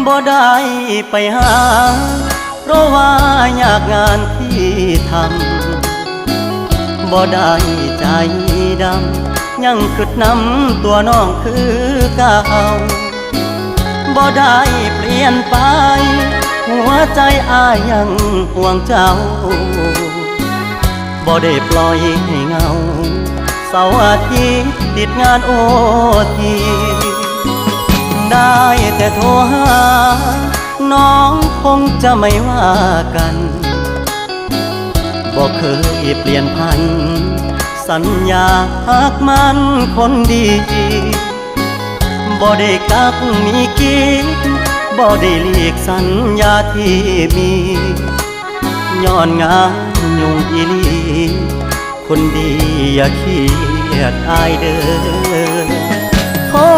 ບໍ່ໄດ້ໄປຫາ ເພາະວ່າຍາກງານທີ່ທຳ ບໍ່ໄດ້ໃຈດຳ ຍັງຄິດນຳຕົວນ້ອງຄືເກົ່າ ບໍ່ໄດ້ປ່ຽນໄປ ຫົວໃຈອ້າຍຍັງຫ່ວງເຈົ້າ ບໍ່ໄດ້ປ່ອຍໃຫ້ເຫງົາ ເສົາອາທິດຕິດງານໂອທີ ໄດ້ແຕ່ໂທຫາ ນ້ອງຄົງຈະໄມ່ວ່າກັນ ບໍ່ເຄີຍປ່ຽນຜັນ ສັນຍາຮັກໝັ້ນຄົນດີ ບໍ່ໄດ້ກັກມີກີດ ບໍ່ໄດ້ຫຼີກສັນຍາທີ່ມີ ຍ້ອນງານຫຍຸ້ງອີ່ຫຼີ ຄົນດີຢ່າຄຽດອ້າຍເດີ້ ຂໍ